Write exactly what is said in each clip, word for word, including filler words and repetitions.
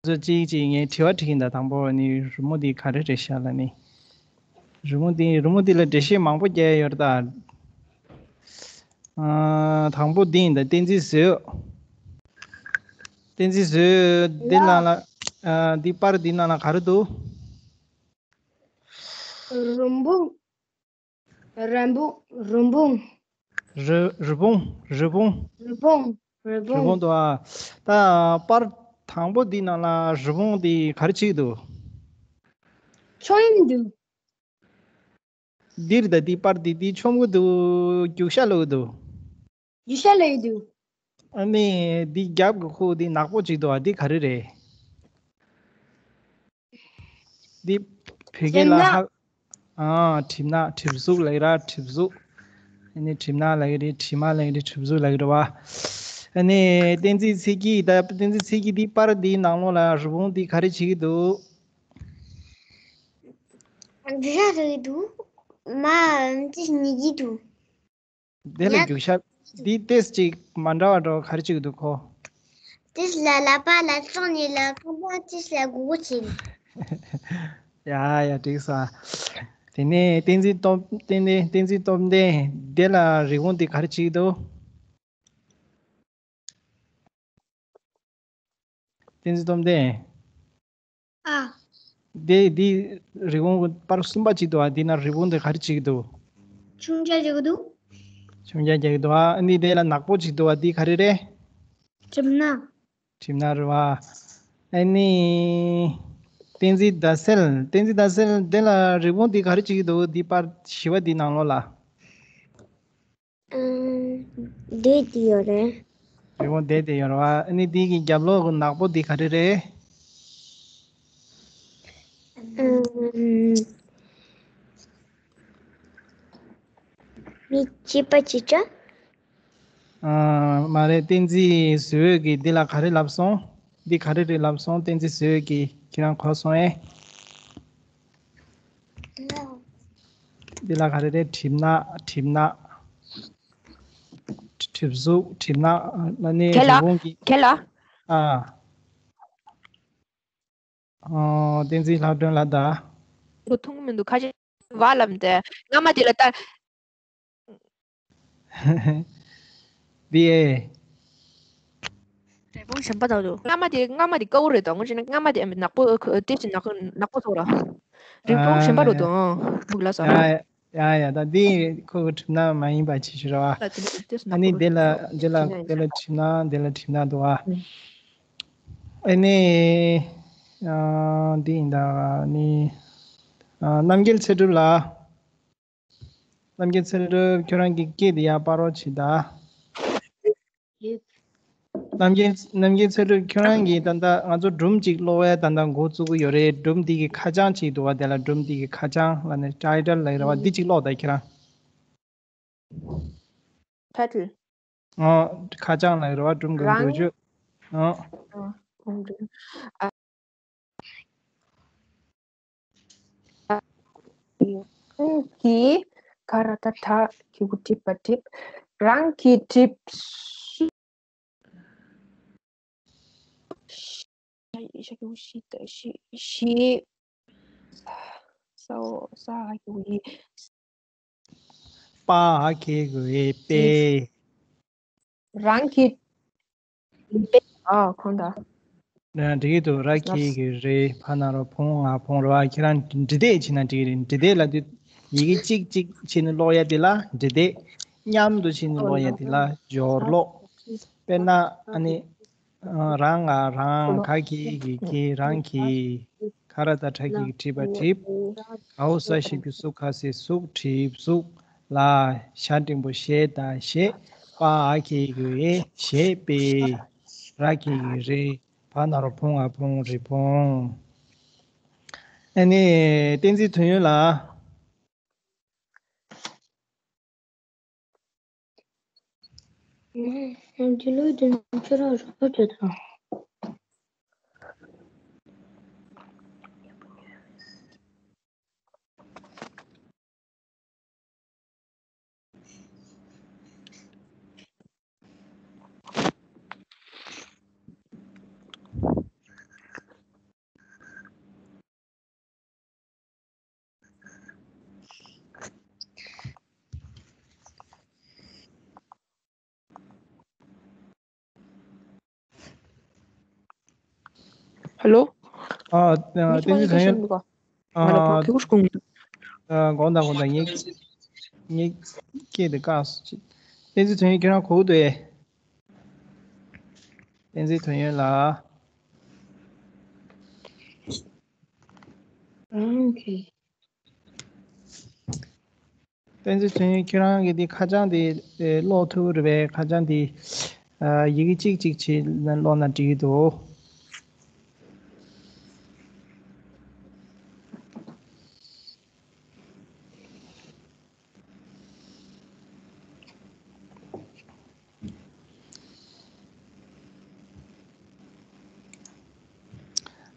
ཚོ་གཅིག་གཅིག་ངས་དྲི་བ་དྲི་གིན་ད་དང་པོ་ནི་རི་མོ་འདི་ག་རེ་རེད་ཤག་ལ་ནི། རི་མོ་འདི་རི་མོ་འདི་ལ་འགྲེལ་བཤད་མང་པོ་རྒྱག་ཡོད་རེད་ད། ཨ། དང་པོ་འདི་ཡིན་ད། བསྟན་འཛིན་བཟོས། བསྟན་འཛིན་བཟོས་འདི་ལ་ལ། ཨ། འདི་པར་འདི་ནང་ལ་ག་རེ་འདུག་རི་བོང་། རི་བོང་། རི་བོང་། རི་བོང་། རི་བོང་། རི་བོང་། རི་བོང་། རི་བོང་འདུག་ཨ། ད་པར་དང་པོ་འདི་ནང་ལ་རི་བོང་འདི་ག་རེ་བྱེད་ཀྱི་འདུག་ཆོམ་གྱི་འདུག་འདིར་ད་འདི་པར་འདི་འདི་ཆོམ་གྱི་འདུག་རྒྱུག་ཤར་ལོག་གི་འདུག་རྒྱུག་ཤར་ལོག་གི་འདུག་ཨ་ནི་འདི་རྒྱབ་ཀྱི་ཁུག་འདི་ནག་པོ་ཅིག་འདུག་ཨ། འདི་ག་རེ་རེད། འདི་བོད་སྐད་ལ་ཧ། ཨ། གྲིབ་ནག་གྲིབ་གཟུགས་ལབ་ཀྱི་ར། གྲིབ་གཟུགས། ཨ་ནི་གྲིབ་ནག་ལབ་ཀྱི་རེད། གྲིབ་མ་ལབ་ཀྱི་རེད། གྲིབ་གཟུགས་ལབ་ཀྱི་རེད་བ། ཨ་ནི་བསྟན་འཛིན་ཚེ་སྐྱིད་ད། བསྟན་འཛིན་ཚེ་སྐྱིད་འདི་པར་འདིའི་ནང་ལོགས་ལ་རི་བོང་འདི་ག་རེ་བྱེད་ཀྱི་འདུག་རྒྱུག་ཤར་འགྲོ་གི་འདུག་མ་འདི་ཉལ་གྱི་འདུག་དེ་ལ་ཡ། རྒྱུག་ཤར། འདི་ཏོག་ཙམ་ཅིག་མ་འདྲ་བ་འདྲ་བ་ག་རེ་བྱེད་ཀྱི་འདུག་ཁོ། ཏོག་ཙམ་ལ་ལག་པ་ལ་བཙོང་ནས་ལ་ཁང་པ་ཏོག་ཙམ་ལ་སྒུར་སྒུར་བྱེད། ཡ་ཡ། འགྲིག་སོང་། དེ་ནས་བསྟན་འཛིན་སྟོབས། བསྟན་འཛིན། བསྟན་འཛིན་སྟོབས་ལྡན། དེ་ལ་རི་བོང་འདི་ག་རེ་བྱེད་ཀྱི་འདུག་བསྟན་འཛིན་སྟོབས་ལྡན། ཨ། དེ་འདི་རི་བོང་པར་གསུམ་པ་གཅིག་འདུག་ཨ། འདི་ན་རི་བོང་དེ་ག་རེ་བྱེད་ཀྱི་འདུག་མཆོང་རྒྱག་རྒྱག་གི་འདུག་མཆོང་རྒྱག་རྒྱག་གི་འདུག་ཨ། ནི་དེ་ལ་ནག་པོ་གཅིག་འདུག་ཨ། འདི་ག་རེ་རེད། གྲིབ་ནག་གྲིབ་ནག་རེད་བ། ཨ་ནི། བསྟན་འཛིན་ཟླ་གསལ། བསྟན་འཛིན་ཟླ་གསལ་དེ་ལ་རི་བོང་འདི་ག་རེ་བྱེད་ཀྱི་འདུག་འདི་པར་བཞི་པ་འདི་ནང་ལོགས་ལ། ཨ། བསྡད་དེ་ཡོད་རེད། རི་བོང་བསྡད་དེ་ཡོད་རེད་བ། ཨ་ནི་དེ་གི་རྒྱབ་ལོགས་ཀྱི་ནག་པོ་དེ་ག་རེ་རེད། ཨ། མི་གཅིག་པ་གཅིག་ཆ། ཨ། མ་རེད། བསྟན་འཛིན་བཟོས་ཀྱིས་འདི་ལ་ག་རེ་ལབ་སོང་། འདི་ག་རེ་རེད་ལབ་སོང་། བསྟན་འཛིན་བཟོས་ཀྱིས། ཁྱེད་རང་གོ་སོང་ཨེ། འདི་ལ་ག་རེ་རེད། གྲིབ་ནག་གྲིབ་ནག་གྲིབ་གཟུགས། གྲིབ་ནག་ལ་ནི་ཁྱེད་ལ། རི་བོང་གི། ཁྱེད་ལ། ཨ། ཨོ། བསྟན་འཛིན་ལྷག་སྒྲོན་ལ་ད། ཁོ་མཐོང་གི་མི་འདུག་ཁ་ཤས་བ་ལབ་འདི་རྔ་མ་དེ་ལ་ལྟ། འདི་ཨེ། རི་བོང་གཞན་པ་དག་འདུག་རྔ་མ་དེ། རྔ་མ་དེ་དཀར་པོ་རེད་དོ། ངོ་ཤེས་ན་རྔ་མ་དེ་ནག་པོ། ཨ། ཁོ་ཏོག་ཙམ་ནག་པོ་ནག་པོ་ཚོ་ར། རི་བོང་གཞན་པ་རེད་དོ། ཨ། སྨུག་ལ་ས། ཡ་ཡ་ཡ། ད་འདི་ཁོ་གི་གྲིབ་ནག་མ་ཡིན་པ་ཅིག་ཞུ་ར་བ། ཨ་ནི་དེ་ལ་དེ་ལ་དེ་ལ་གྲིབ་ནག་འདི་ལ་གྲིབ་ནག་འདུག་བ། ཨ་ནི། ཨ། འདི་ཡིན་ད་ནི། ཨ། རྣམ་རྒྱལ་ཚེ་སྒྲུབ་ལ། རྣམ་རྒྱལ་ཚེ་སྒྲུབ་ཁྱོད་རང་གི་སྐད་དེ་ཡར་སྤར་རོགས་བྱེད་ད། རྣམ་རྒྱལ། རྣམ་རྒྱལ་ཚེ་སྒྲུབ་ཁྱོད་རང་གིས་ད་ལྟ་ང་ཚོ་སྒྲུང་གཅིག་ཀློག་པའི་ད་ལྟ་འགོ་བཙུགས་ཀྱི་ཡོད་རེད། སྒྲུང་འདི་གི་ཁ་བྱང་གཅིག་འདུག་བ། དེ་ལ་སྒྲུང་འདི་གི་ཁ་བྱང་ལ་ནི་ཊའི་ཊལ་ལ་རེད་བ། འདི་གཅིག་ཀློག་ད་ཁྱེད་རང་། ཊའི་ཊལ། ཨོ། ཁ་བྱང་ལ་རེད་བ། སྒྲུང་གི་འགོ་བརྗོད། ཨོ། ཨ། གི། ག་ར་ཏ་གྲ་གི་གུ་གྲིབ་པ་གྲིབ། རང་གི་གྲིབ། ཤ་གི་གུ་ཤི་ད་ཤི་ཤི། ས་འོག་ས་གི་གུ་ཡི། པ་གི་གུ་ཡི་པེ། རང་གི། པེ། ཨ། ཁོང་ད། ན་འགྲིག་གི་འདུག་ར་གི་གི་རི། བ་ན་རོ་བོ་ང་བོང་རོ། ཨ། ཁྱེད་རང་འབྲི་དེབ་བྱས་ན་འགྲིག་གི་རེད། འབྲི་དེབ་ལ་དུས་ཡི་གེ་གཅིག་གཅིག་བྱས་ནས་ཀློག་ཡ་དེ་ལ་འབྲི་དེབ། མཉམ་དུ་བྱས་ནས་ཀློག་ཡ་དེ་ལ་སྦྱོར་ཀློག་དཔེར་ན་ཨ་ནི། ཨ། རང་ང་རང་། ག་གི་གི་གི། རང་གི། ག་ར་ཏ་གྲ་གི་གུ་གྲིབ་པ་གྲིབ། གའོ་ས་ཞབས་ཀྱུ་གསུ་ཁ་སི་གསུག་གྲིབ་གཟུགས། ལ་ཞ་འགྲེང་བུ་ཞེ་ད་ཞེས། པ་འ་གི་གུ་འེ་ཞེས་པའི། ར་གི་གུ་རི། བ་ན་རོ་བོ་ང་བོང་རི་བོང་། ཨ་ནི་བསྟན་འཛིན་དོན་ཡོད་ལ། འདི་ལོ་དེ་ཁྱོད་རང་རོགས་པ་བྱེད་དང་། ཨ་ལོ། ཨ། ཨ། བསྟན་འཛིན་དོན་ཡོད། ཨ། ང་ལ་ཕར་གུས་ཞུ་གོང་། ཨ། དགོངས་དག་དགོངས་དག་ངས་ངས་སྐད་དེ་བཀག་སོང་། བསྟན་འཛིན་དོན་ཡོད་ཁྱེད་རང་གོ་གི་འདུག་ཨེ། བསྟན་འཛིན་དོན་ཡོད་ལགས། ཨ། ཨོ་ཁེ། བསྟན་འཛིན་དོན་ཡོད་ཁྱེད་རང་གིས་འདི་ཁ་བྱང་འདི་ཀློག་ཐུབ་ཀྱི་རེད་པས། ཁ་བྱང་འདི་ཡི་གེ་གཅིག་གཅིག་བྱས་ནས་ཀློག་ན་འགྲིག་གི་འདུག་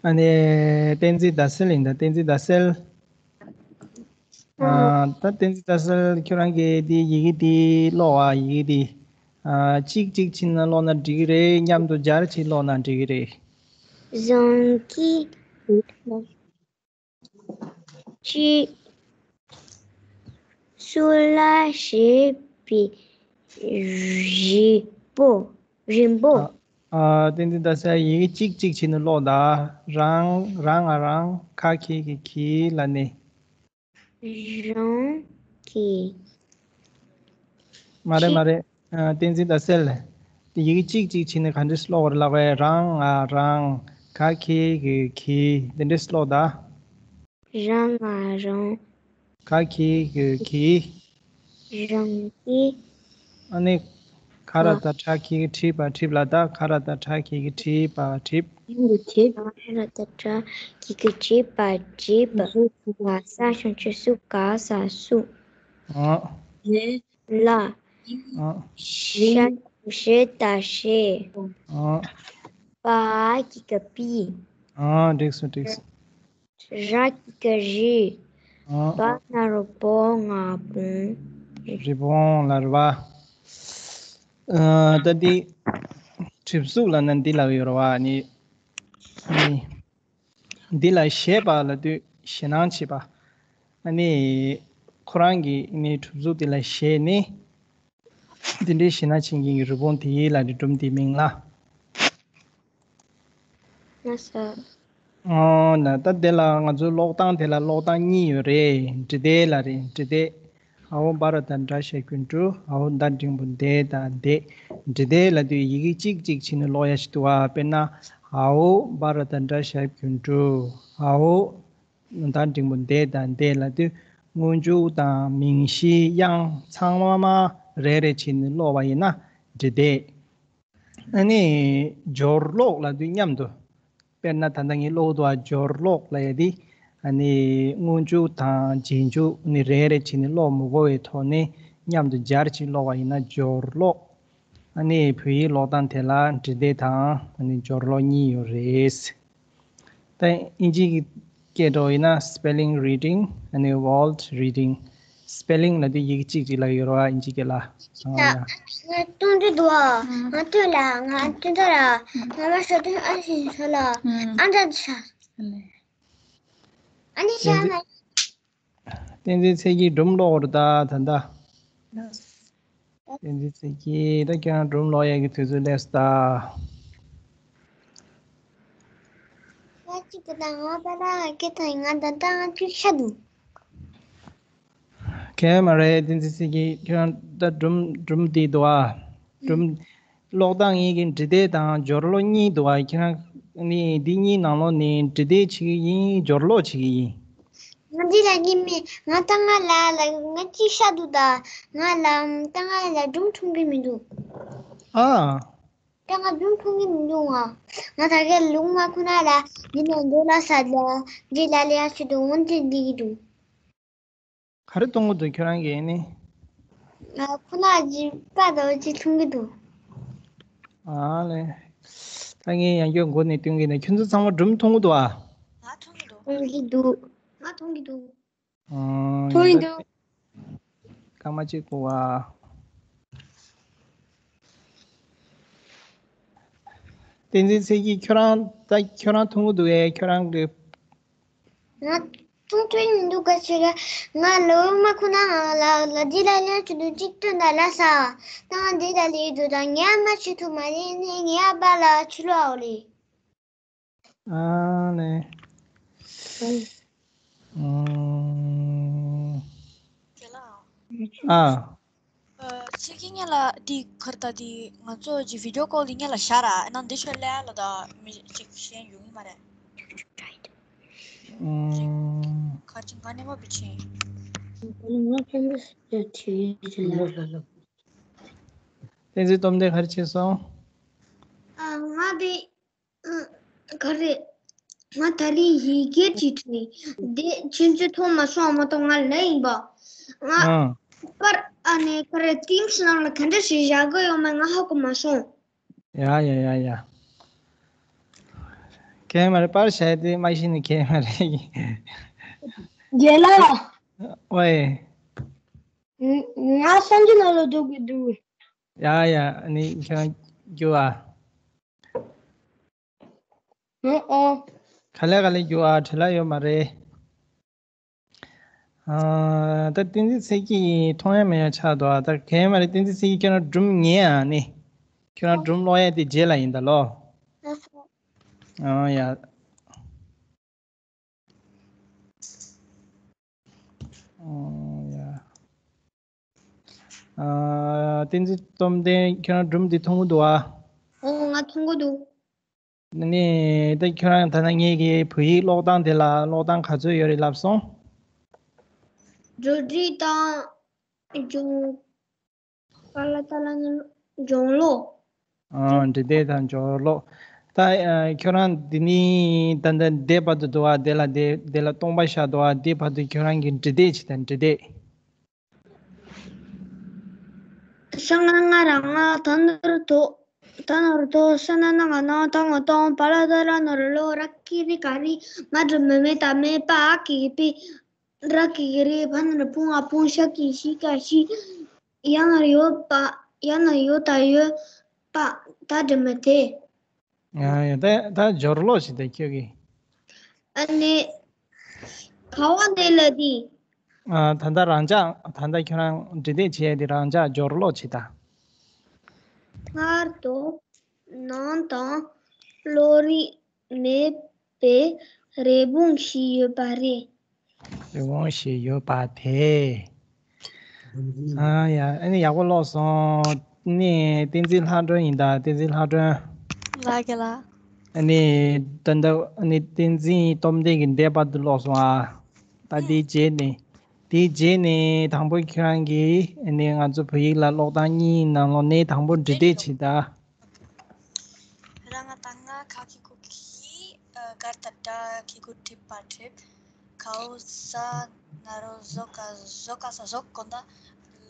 ཨ་ནི་བསྟན་འཛིན་ཟླ་གསལ་ཡིན་ད། བསྟན་འཛིན་ཟླ་གསལ། ཨ། ད་བསྟན་འཛིན་ཟླ་གསལ་ཁྱོད་རང་གིས་འདི་ཡི་གེ་འདི་ཀློག་ཨ། ཡི་གེ་འདི། ཨ། གཅིག་གཅིག་བྱས་ནས་ཀློག་ན་འགྲིག་གི་རེད། མཉམ་དུ་སྦྱར་བྱས་ཀློག་ན་འགྲིག་གི་རེད། བཟང་གི། གཅིག་སུ་ལ་ཞེས་པའི་བཞི་པོ། རིང་པོ། ཨ། ཨ། བསྟན་འཛིན་ཟླ་གསལ་ཡི་གེ་གཅིག་གཅིག་བྱས་ནས་ཀློག་དང་། རང་། རང་ང་རང་། ཁ་ཁྱེད་ཀྱི་ཁྱེད་ལ་ནི། རང་གི། མ་རེད་མ་རེད། ཨ། བསྟན་འཛིན་ཟླ་གསལ། དེ་ཡི་གེ་གཅིག་གཅིག་བྱས་ནས་ག་འདྲས་ཀློག་པ་རེད་ལབ་པས། རང་ང་རང་། ཁ་ཁྱེད་ཀྱི་ཁྱེད། དེ་འདྲས་ཀློག་དང་། རང་ང་རང་། ཁ་ཁྱེད་ཀྱི་ཁྱེད། རང་གི། ཨ་ནི། ཁ་ར་བཏགས་ཁྲ་ཁྱེད་ཀྱི་ཁྲིད་པ་ཁྲིད་ལ་ད། ཁ་ར་བཏགས་ཁྲ་ཁྱེད་ཀྱི་ཁྲིད་པ་ཁྲིད། ཁ་ར་བཏགས་ཁྲ་ཁྱེད་ཀྱི་ཁྲིད་པ་ཁྲིད། ག་ས་བྱང་ཆུབ་སུ། ག་ས་སུ། ཨ། ལ། ཨ། ཞ་ཞེ་ད་ཞེས། ཨ། པ་གི་ག་པི། ཨ། འགྲིག་སོང་འགྲིག་སོང་། ར་གི་ག་རི། ཨ། བ་ན་རོ་བོ་ང་བོང་། རི་བོང་ལ་རི་བ། ཨ། ད་འདི་གྲིབ་གཟུགས་ལབ་ན་འདི་ལབ་ཡོད་རེད་པ། ནི་ནི་འདི་ལ་ཞེས་པ་ལབ་དུས་ཞེད་སྣང་བྱེད་པ། ཨ་ནི་ཁོ་རང་གིས་ནི་གྲིབ་གཟུགས་འདི་ལ་ཞེད་ནས། འདི་འདྲའི་ཞེད་སྣང་བྱེད་མཁན་གྱི་རི་བོང་དེ་ལ་ནི་སྒྲུང་འདིའི་མིང་ལ། ལགས་སོ། ཨོ་ན་ད་དེ་ལ་ང་ཚོའི་ཀློག་སྟངས་དེ་ལ་ཀློག་སྟངས་གཉིས་ཡོད་རེད། འབྲི་དེབ་ལ་རེད། འབྲི་དེབ། འ་འོག་བ་ར་བཏགས་འབྲ་ཞབས་ཀྱུ་འབྲུ། འ་འོག་ད་འགྲེང་བུ་འདེ་དང་འདེད། འབྲི་དེབ་ལབ་དུས་ཡི་གེ་གཅིག་གཅིག་བྱས་ནས་ཀློག་ཡ་ཞིག་འདུག་པ། དཔེར་ན། འ་འོག་བ་ར་བཏགས་འབྲ་ཞབས་ཀྱུ་འབྲུ། འ་འོག་ད་འགྲེང་བུ་འདེ་དང་འདེད་ལབ་དུས་སྔོན་འཇུག་དང་མིང་གཞི་དབྱངས་ཚང་མ་མ་རེ་རེ་བྱས་ནས་ཀློག་པ་ཡིན་ན་འབྲི་དེབ། ཨ་ནི་སྦྱོར་ཀློག་ལབ་དུས་མཉམ་དུ། དཔེར་ན་ད་ལྟ་ངས་ཀློག་འདུག་པ། སྦྱོར་ཀློག་ལབ་ཡ་དེ། ཨ་ནི་སྔོན་འཇུག་དང་རྗེས་འཇུག་ནི་རེ་རེ་བྱས་ནས་ཀློག་མི་དགོས་པའི་ཐོག་ནས་མཉམ་དུ་སྦྱར་ཅིག་ཀློག་པ་ཡིན་ན་སྦྱོར་ཀློག། ཨ་ནི་བོད་ཡིག་ཀློག་སྟངས་དེ་ལ་འབྲི་དེབ་དང་ཨ་ནི་སྦྱོར་ཀློག་གཉིས་ཡོད་རེད། ད་དབྱིན་ཇི་གི་སྐད་འགྲོ་ཡིན་ན་spelling reading ཨ་ནི་word reading། spelling ལབ་དུས་ཡི་གེ་གཅིག་གཅིག་ལ་ཡོད་རེད་པ། དབྱིན་ཇི་སྐད་ལ། ང་ལྟོས་འདྲི་འདུག་ཨ། ང་ལྟོས་ལ་ང་ལྟོས་ད་ར་ང་མ་ཤོད་དོན་ཨ་ཤིན་ཤོད་ལ། ཨ་འདྲ་ཆ། ཨ་ནི་ཤ་མ། བསྟན་འཛིན་ཚེ་སྐྱིད་སྒྲུང་ཀློག་རེད་ད་ད་ལྟ། བསྟན་འཛིན་ཚེ་སྐྱིད་ད་ཁྱེད་རང་སྒྲུང་ཀློག་ཡས་ཀྱི་དུས་ཚོད་སླེབས་སོང་ད། ང་གཅིག་གི་ད་ང་པ་ལ་སྐད་ཐང་ང་ད་ལྟ་ང་གཅིག་ཤ་འདུག་གལ་མ་རེད། བསྟན་འཛིན་ཚེ་སྐྱིད་ཁྱེད་རང་ད་སྒྲུང་སྒྲུང་འདི་འདུག་ཨ། སྒྲུང་ཀློག་སྟངས་གཉིས་ཀྱི་འབྲི་དེབ་དང་སྦྱོར་ཀློག་གཉིས་འདུག་ཨ། ཁྱེད་རང་ནི་འདི་གཉིས་ནང་ལོགས་ནས་འབྲི་དེབ་བྱེད་ཀྱི་ཡིན་སྦྱོར་ཀློག་བྱེད་ཀྱི་ཡིན། ང་འདི་ལ་གཉིས་མེད། ང་ད་ང་ལ་ལ་ང་གཅིག་ཤ་འདུག་ད། ང་ལ་ད་ང་ལ་སྒྲུང་མཐོང་གི་མི་འདུག་ཨ། ད་ང་སྒྲུང་མཐོང་གི་མི་འདུག་ང་ང་ད་གའི་ལུང་མ་ཁོ་ན་ལ་འདི་ནས་འདོད་ལ་ས་ལ་འདི་ལ་ལ་ཡ་ཆུ་དུ་འོན་ཏེ་འདི་གི་འདུག་ག་རེ་མཐོང་གི་འདུག་ཁྱོད་རང་གིས་ནི། ང་ཁོ་ན་ཅི་པ་དང་ཅི་མཐོང་གི་འདུག་ཨ་ལེ། ད་ངས་ཡང་བསྐྱར་མགོ་ནས་སྟོན་གི་ནས་ཁྱོད་ཚོ་ཚང་མ་སྒྲུང་མཐོང་གི་འདུག་ཨ། མཐོང་གི་འདུག་ང་མཐོང་གི་འདུག་ཨ། མཐོང་གི་འདུག་སྐར་མ་གཅིག་གོ་བ། བསྟན་འཛིན་ཚེ་སྐྱིད་ཁྱོད་རང་ད་ཁྱོད་རང་མཐོང་གི་འདུག་གས། ཁྱོད་རང་གི་ང་མཐོང་ཐུབ་མི་འདུག་ག་ཅི་རེད། ང་ལོ་མ་ཁོ་ན་ང་ལ་ལ་འདི་ལ་ལན་ཅི་འདུག་གཅིག་སྟོན་ད་ལ་ས། ད་ང་འདི་ལ་ལས་འདུག་ད་ངས་མ་བྱེད་ཐུབ་མ་རེད་ནས་ངས་ཨ་པ་ལ་ཕྱི་ལོགས་ཨོ་རེད། ཨ་ནི། ཨུམ། རྒན་ལགས། ཨ། ཨ། ཁྱེད་ཀྱིས་སྔོན་ལ་འདི་ག་རེ་ད་འདི་ང་ཚོ་གི་བི་ཌི་ཡོ་ཀོལ་འདི་སྔོན་ལ་བཞག་ར། ཨ་ནི་འདི་ཆོ་ལས་ལ་ད་མི་གཅིག་གཞན་ཡོང་གི་མ་རེད། ཨུམ། ཁ་ཅིག་ང་ནི་མ་བི་ཆེན། ང་ཚོ་འདི་ཆོ་ཆོ་ཡོད་ལ། བསྟན་འཛིན་སྟོབས་ལྡན་ག་རེ་བྱས་སོང་། ཨ། ང་དེ། ཨ། ག་རེ། ང་ད་རིང་ཡི་གེ་ཅིག་བྲིས། དེ་ཁྱེད་ཚོས་མཐོང་མ་སོང་མ་གཏོགས། ང་ལན་ཡིན་པ། ང་ཨ། པར་ཨ་ནི་ག་རེ་ཏིང་སི་ནང་ལ་ག་འདྲ་ཞིག་བཞག་གི་ཡོད་མེད་ང་ཧ་གོ་མ་སོང་། ཡ་ཡ་ཡ་ཡ། གལ་མ་རེད། པར་བཞག་དེ་མ་ཤེས་ནི་གལ་མ་རེད། རྒན་ལགས། ཝེ། ང་གསར་འགྱུར་ནང་ལ་འགྲོ་གི་འདུག་ཡ་ཡ། ཨ་ནི་ཁྱེད་རང་རྒྱུགས་ཨ། ཨོ་ཨོ། ག་ལེ་ག་ལེ་རྒྱུགས་ཨ། བྲེལ་བ་ཡོད་མ་རེད། ཨ། ད་བསྟན་འཛིན་ཚེ་སྐྱིད་མཐོང་ཡ་མེད་ཡ་ཆགས་འདུག་ཨ། ད་གལ་མ་རེད། བསྟན་འཛིན་ཚེ་སྐྱིད་ཁྱོད་རང་སྒྲུང་ཉན་ཨ་ནི། ཁྱོད་རང་སྒྲུང་ཀློག་ཡ་དེ་རྗེས་ལ་ཡིན་ད་ལོ། ཨ་ཡ། ཨ་ཡ། ཨ། བསྟན་འཛིན་སྟོབས་ལྡན་ཁྱོད་རང་སྒྲུང་འདི་མཐོང་གི་འདུག་ཨ། ཨོ། ང་མཐོང་གི་འདུག་ནི། ད་ཁྱོད་རང་ད་ནང་ངེད་ཀྱི་བོད་ཡིག་ཀློག་སྟངས་དེ་ལ་ཀློག་སྟངས་ག་ཚོད་ཡོད་རེད་ལབ་སོང་། འགྲོ་འགྲིག་དང་། སྦྱོང་། ཀ་ལ་ཏ་ལ་ནི། སྦྱོང་ཀློག་ཨ། འབྲི་དེབ་དང་སྦྱོང་ཀློག་ད་ཨ། ཁྱོད་རང་འདི་ནི་ད་ལྟ་འདི་བར་དུ་འདུག་ཨ། དེ་ལ་དེ་དེ་ལ་སྟོང་པ་བཞག་འདུག་ཨ། འདི་བར་དུ་ཁྱོད་རང་གིས་འབྲི་དེབ་ཅིག་དང་འབྲི་དེབ། ཤ་ང་ང་ར་ང་། ད་ནོར་དོ། ད་ནོར་དོ། ས་ན་ན་ང་ན། ད་ང་ཏང་། པ་ལ་ད་ལ་ནོར་ལོ། ར་ཀི་རི་ག་རི། མ་འགྲོ་མེ་མེ་ད་མེ། པ་ཨ་ཀི་གི་པི། ར་ཀི་གི་རི། བ་ན་རོ་བུ་ང་བུང་། ཤ་ཀི་ཤི་ཀ་ཤི། ཡ་ན་རོ་ཡོ་པ། ཡ་ན་ཡོ་ད་ཡོ། པ། ད་འགྲོ་མེ་དེ། ཡ་ཡ། ད་ད་སྦྱོར་ཀློག་བྱེད་དེ་ཁྱོད་ཀྱིས། ཨ་ནི། ག་བ་ནས་ལ་དེ། ཨ། ད་ལྟ་རང་འཇགས། ད་ལྟ་ཁྱོད་རང་འབྲི་དེབ་བྱས་དེ་རང་འཇགས་སྦྱོར་ཀློག་བྱེད་ད། སྔར་དུ་ནང་དང་བློ་རིག་མེད་པའི་རི་བོང་ཞིག་ཡོད་པ་རེད། རི་བོང་ཞིག་ཡོད་པ་དེ། ཨ་ཡ། ཨ་ནི་ཡག་པོ་ཀློག་སོང་། ནི་བསྟན་འཛིན་ལྷ་སྒྲོན་ཡིན་ད། བསྟན་འཛིན་ལྷ་སྒྲོན། ལགས་ཀྱི་ལགས། ཨ་ནི་ད་ལྟ་ཨ་ནི་བསྟན་འཛིན་སྟོབས་ལྡན་གྱིས་འདས་པ་དེ་ཀློག་སོང་ཨ། ད་དེའི་རྗེས་ནས། དེའི་རྗེས་ནས་དང་པོ་ཁྱོད་རང་གིས་ཨ་ནི་ང་ཚོ་བོད་ཡིག་ལ་ཀློག་སྟངས་གཉིས་ནང་ལོགས་ནས་དང་པོ་འབྲི་དེབ་བྱེད་ད། རང་ང་ད་ང་ཁ་ཁི་ཁུ་ཁི། ཨ། གར་ད་གྲ། ཁི་ཁུ་ཁྲི་པ་ཁྲིད། གའོ་ས་ན་རོ་ཟོ་ག་ཟོ་ག་ས་ཟོ་གོ་ད།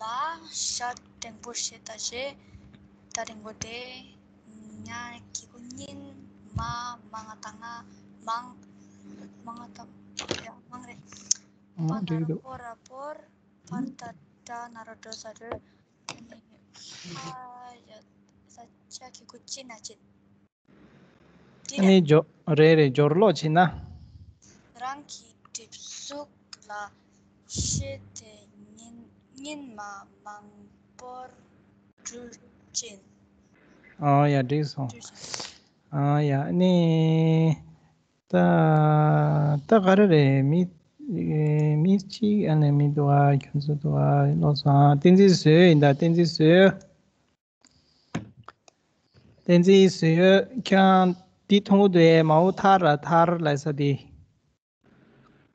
ལ་ཤ་འགྲེང་བུ་ཤེ་ད་ཤེ། ད་འགྲེང་བུ་དེ། ཉ་ཁི་ཁུ་ཉིན། མ་མ་ང་ད་ང་མང་། མ་ང་ད་ཡ་མང་རེད། པ་ན་རོ་པོ་ར་པོར། པར་ད་པྲ་ན་རོ་ཌོ་ས་ཌོར། ཨ་ནི། ཨ་ཡ། ས་ཆ་ཁི་ཁུ་ཅི་ན་ཅི། དེ་ཨ་ནི་ལས། ཇོ། རེད་རེད། སྦྱོར་ཀློག་བྱེད་ན། རང་གི་གྲིབ་གཟུགས་ལ་ཤེས་ཏེ་ཉིན་ཉིན་མ་མང་པོར་འགྲུལ་ཕྱིན། ཨོ་ཡ། འགྲིག་སོང་། འགྲུལ་ཕྱིན། ཨ་ཡ། ཨ་ནི། ད་ད་ག་རེ་རེད། མི་མི་གཅིག་ཨ་ནི་མི་འདུག་ཨ། ཁྱོད་ཚོ་འདུག་ཨ། ཀློག་སོང་ཨ། བསྟན་འཛིན་བཟོས་ཡིན་ད། བསྟན་འཛིན་བཟོས། བསྟན་འཛིན་བཟོས་ཡོད། ཁྱོད་རང་འདི་མཐོང་གི་འདུག་ཨེ། མའོ་ཐ་ར་ཐར་ལབ་ས་དེ།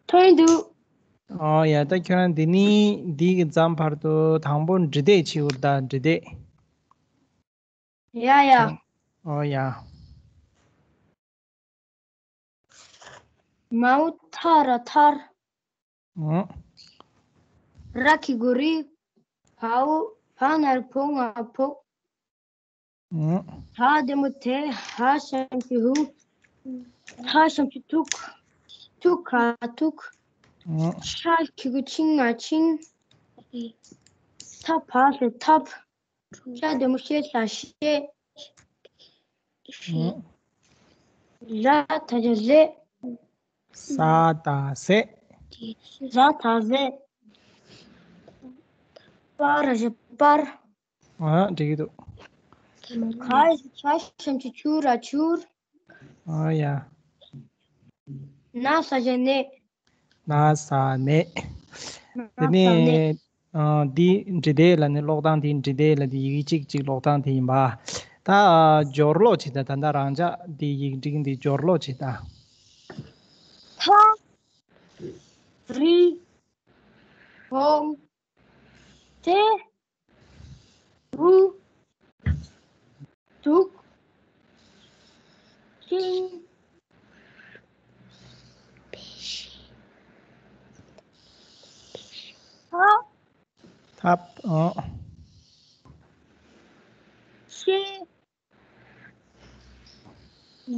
མཐོང་གི་འདུག་ཨོ་ཡ། ད་ཁྱོད་རང་འདི་ནི་འདི་གི་མཚམས་བར་དུ་དང་པོ་འབྲི་དེབ་བྱེད་དགོས་ད། འབྲི་དེབ། ཡ་ཡ། ཨོ་ཡ། མའོ་ཐ་ར་ཐར། ཨོ། ར་གི་གུ་རི། བའོ། བ་ན་རོ་བོ་ང་བོག་ཨོ། ད་དེ་མོ་དེ། ཧ་ཞབས་ཀྱུ་ཧུ། ཐ་ཞབས་ཀྱུ་ཐུག་ཐུག་ག་ཐུག་ཨོ། ཤ་གི་གུ་ཆིང་ང་ཆིང་། ཐ་བ་ལྷ་ཐབ། ཤ་དེ་མོ་ཤེ་ལ་ཤེ། ཨོ། ར་ད་ཞབས་ར། ས་ད་ཟས། ར་ད་ཟས། པ་ར་ཞབས་པར། ཨ། འགྲིག་གི་འདུག་ག་ཞབས་ཀྱུ་ཁྱུ་ར་ཁྱུར། ཨ་ཡ། ན་ས་ཞབས་ཀྱུ་ནད། ན་ས་ནད། དེ་ནས་ཨ། འདི་འབྲི་དེབ་ལ་ནི་ཀློག་སྟངས་དེ། འབྲི་དེབ་ལ་དེ་ཡི་གེ་གཅིག་གཅིག་ཀློག་སྟངས་དེ་ཡིན་པ། ད་སྦྱོར་ཀློག་བྱེད་དང་། ད་ལྟ་རང་ཅག་འདི་ཡིག་འབྲིང་འདི་སྦྱོར་ཀློག་བྱེད་དང་། ཐ། རི། བོང་། ཏེ། རུ། དུག་ཤིང་། ཐ། ཐབ། ཨོ། ཤེ།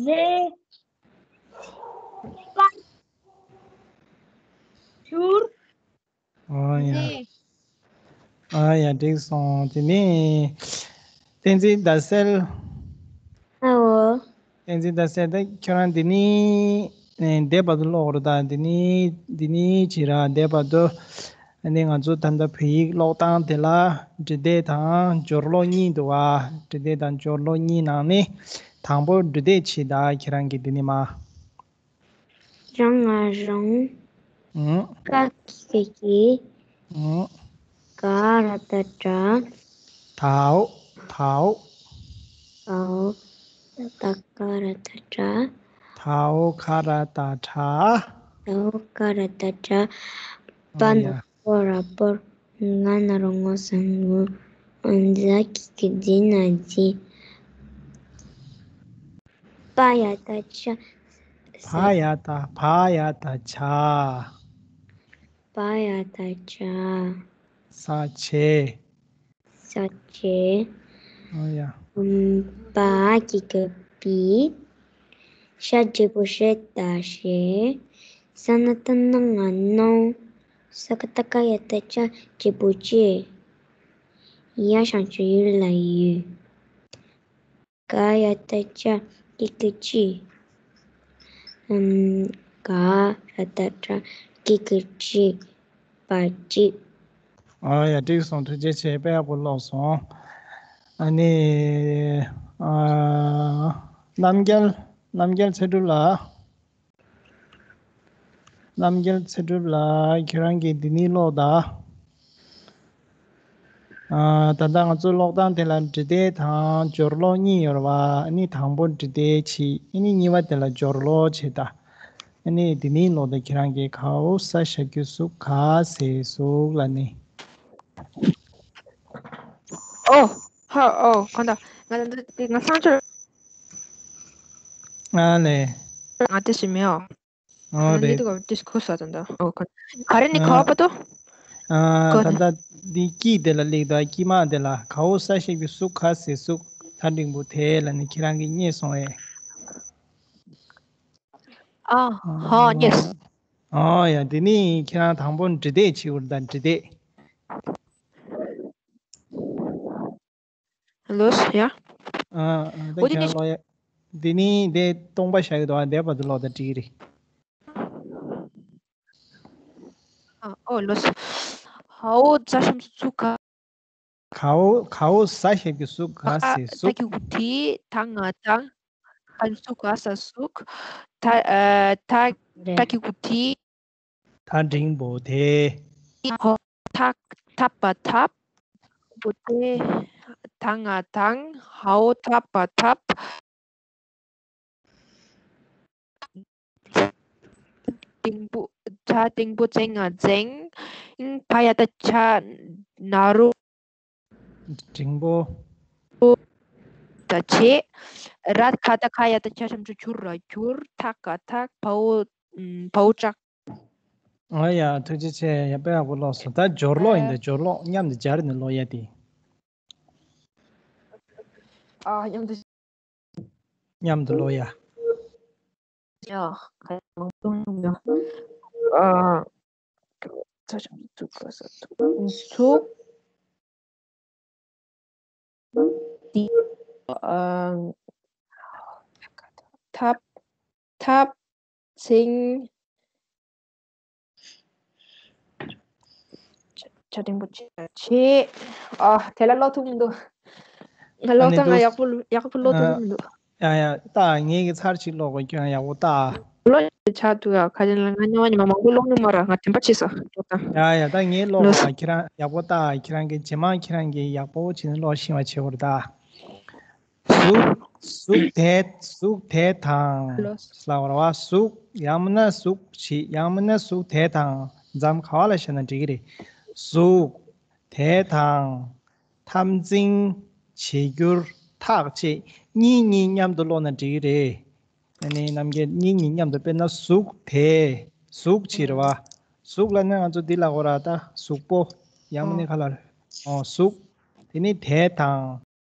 ལེ། པ། ཤུར། ཨོ་ཡ། ལེ། ཨོ་ཡ། འགྲིག་སོང་། དེ་ནས་བསྟན་འཛིན་ཟླ་གསལ། ཨོ། བསྟན་འཛིན་ཟླ་གསལ། ད་ཁྱོད་རང་འདི་ནས་འདས་བར་དུ་ཀློག་རོགས་དང་། འདི་ནས་འདི་ནས་བྱེད་ར། འདས་བར་དུ། ཨ་ནི་ང་ཚོ་ད་ལྟ་བོད་ཡིག་ཀློག་སྟངས་དེ་ལ་འབྲི་དེབ་དང་སྦྱོར་ཀློག་གཉིས་འདུག་བ། འབྲི་དེབ་དང་སྦྱོར་ཀློག་གཉིས་ནང་ནས་དང་པོ་འབྲི་དེབ་བྱེད་དང་། ཁྱེད་རང་གིས་འདི་ནས་མར། རང་ང་རང་། ཨུང་། ཀ་གི་གུ་གི། ཨུང་། ག་ར་བཏགས་གྲ། དའོ། དའོ། དའོ། ད་ག་ར་བཏགས་གྲ། དའོ་ག་ར་བཏགས་གྲ། དའོ་ག་ར་བཏགས་གྲ། པ་ཨོ་ཡ། ན་པོ་ར་པོར། ང་ན་རོ་ངོ་ས་ངུ། འ་ཛ་གི་གུ་ཛི་ན་ཛི། པ་ཡ་བཏགས་པྱ། བ་ཡ་བཏགས། བ་ཡ་བཏགས་བྱ། བ་ཡ་བཏགས་བྱ། ས་བྱེ། ས་བྱེ། ཨོ་ཡ། ཨམ། པ་གི་གུ་པི། ཞ་འགྲེང་བུ་ཤེ། ད་ཞེ། ས་ན་བཏགས་སྣ། ང་སྣང་། ས་ཀ་བཏགས་སྐ། ཡ་བཏགས་སྐྱ། འགྲེང་བུ་སྐྱེ། ཡ་ཞབས་ཀྱུ་ཡུ་ལ་ཡུས། ག་ཡ་བཏགས་གྱ། གི་གུ་གྱི། ཨམ། ག་ར་བཏགས་གྲ། གི་གུ་གྱི། པ་གྱིས། ཨ་ཡ། འགྲིག་སོང་། ཐུགས་རྗེ་ཆེ། དཔེ་ཡག་པོ་ཀློག་སོང་། ཨ་ནི། ཨ། རྣམ་རྒྱལ། རྣམ་རྒྱལ་ཚེ་སྒྲུབ་ལགས། རྣམ་རྒྱལ་ཚེ་སྒྲུབ་ལགས། ཁྱེད་རང་གིས་འདི་ནས་ཀློག་དང་། ཨ། ད་ལྟ་ང་ཚོ་ཀློག་སྟངས་དེ་ལ་འབྲི་དེབ་དང་སྦྱོར་ཀློག་གཉིས་ཡོད་རེད་བ། ཨ་ནི་དང་པོ་འབྲི་དེབ་བྱེད། ཨ་ནི་གཉིས་པ་དེ་ལ་སྦྱོར་ཀློག་བྱེད་དང་། ཨ་ནི་འདི་ནས་ཀློག་དང་། ཁྱེད་རང་གིས་གའོ་ས་ཞབས་ཀྱུ་གཟུགས། ག་ས་གཟུགས་ལབ་ནི། ཨོ། ཧ། ཨོ། གང་ལྟར་ང་ད་ལྟ་དེ་ང་སང་ཆོར། ཨ་ལེ། ང་དེ་ཞིག་མེད་ཨོ། ཨོ་རེད། ཨ་ནི་དེ་ག་དེ་ཁོ་ས་དང་ད། ཨོ་ག་ག་རེ་ནི་ཨ། ག་བ་པ་ཏོ། ཨ། ག་ད་ལྟ་འདི་དཀྱིལ་དེ་ལ་སླེབས་དང་། དཀྱིལ་མ་དེ་ལ་གའོ་ས་ཞབས་ཀྱུ་གཟུགས། ག་ས་གཟུགས། ད་འགྲེང་བུ་དེ་ལབ་ནི་ཁྱེད་རང་གིས་རྙེད་སོང་ངས། ཨ། ཧ། རྙེད་སོང་། ཨོ་ཡ། དེ་ནི་ཁྱེད་རང་དང་པོ་འབྲི་དེབ་བྱེད་དགོས་རེད་ད། འབྲི་དེབ། ལོས་ཡ། ཨ། ཨ། ད་འོ་དེ་ཁྱེད་རང་ནི་ཀློག་ཡ། དེ་ནི་དེ་སྟོང་པ་བཞག་གི་འདུག་ཨ། འདས་བར་དུ་ཀློག་དང་། འགྲིག་གི་རེད། ཨ། ཨོ་ལོས། གའོ་ས་ཞབས་ཀྱུ་གཟུགས། ག་གའོ། གའོ་ས་ཞབས་ཀྱུ་གཟུགས། ག་ས་གཟུགས། ད་གི་གུ་དི། ད་ང་དང་། ག་གཟུགས། ག་ས་གཟུགས། ད། ཨ། ད། རེད། ད་གི་གུ་དི། ད་འགྲེང་བུ་དེ། ཧོ། ཐ། ཐ་པ་ཐབ། བུ་དེ། ད་ང་དང་། ཧའོ་ཐ་པ་ཐབ། འགྲེང་བུ། ཛ་འགྲེང་བུ་ཛེ་ང་འཛེང་། བ་ཡ་བཏགས་བྱ། ན་རོ། འགྲེང་བུ། ད་བྱེད། ར་ག་བཏགས་ག། ཡ་བཏགས་ཡ་ཞབས་ཀྱུ་གྱུ་ར་གྱུར། ཐ་ག་ཐག། བའོ། བའོ་བྲག། ཨ་ཡ། ཐུགས་རྗེ་ཆེ། ཡ། དཔེ་ཡག་པོ་ཀློག་སོང་། ད་སྦྱོར་ཀློག་ཡིན་ད། སྦྱོར་ཀློག་མཉམ་དུ་སྦྱར་ནས་ཀློག་ཡ་དེ། ཨ། མཉམ་དུ། མཉམ་དུ་ཀློག་ཡ། ཡ། ག་ཡང་མང་པོ་ཡོང་ཡ། ཨ། ཚ་ཞབས་ཀྱུ་ཚུ། ག་ས་ཚུགས། ཚུགས། འདི། ཨ། ཐབ། ཐབ། ཚིང་། ཆ་འགྲེང་བུ་ཆེ། ཆེ། ཨ། དེ་ལ་ཀློག་ཐུབ་མི་འདུག་ང་ཀློག་ཨ་ནི་སྟངས་ང་འདུག་ཡག་པོ་ཡག་པོ་ཀློག་ཐུབ་ཨ། མི་འདུག་ཡ་ཡ། ལྟ། ངེད་ཀྱི་ཚར་གཅིག་ཀློག་གོ། ཁྱོད་ཡག་པོ་ལྟ། ལོ་ཆགས་འདུག་ཡ། ཁ་ཅན་ལ་ང་རྙིང་མ་ཉི་མ་མང་པོ་ཀློག་མྱོང་མ་ར། ང་དྲན་པ་ཆེ་ས་ཏོ་ད། ཡ་ཡ། ད་ངས་ཀློག་ལོ་ཡ། ཁྱེད་རང་ཡག་པོ་ལྟ། ཁྱེད་རང་གིས་རྗེས་མ་ཁྱེད་རང་གིས་ཡག་པོ་བྱས་ནས་ཀློག་ཤེས་པ་བྱེད་དགོས་རེད་ད། གཟུགས། གཟུགས་དེ། གཟུགས་དེ་དང་། ལོ། ལབ་པ་རེད་བ། གཟུགས་ཡང་མིན་ན་གཟུགས་བྱེད། ཡང་མིན་ན་གཟུགས་དེ་དང་། མཚམས་ག་པ་ལ་བཞག་ན་འགྲིག་གི་རེད། གཟུགས་དེ་དང་། འཐབ་འཛིང་བྱེད་འགྱུར་ཐག་བཅད། གཉིས་གཉིས་མཉམ་དུ་ཀློག་ན་འགྲིག་གི་རེད། ཨ་ནི་རྣམ་རྒྱལ་གཉིས་གཉིས་མཉམ་དུ། དཔེར་ན་གཟུགས་དེ། གཟུགས་བྱེད་རེད་བ། གཟུགས་ལབ་ན་ང་ཚོ་འདི་ལབ་དགོས་ར། ད་གཟུགས་པོ། ཡང་མིན་ན་ག་ལ་རེད། ཨོ། གཟུགས། དེ་ནི་དེ་དང་།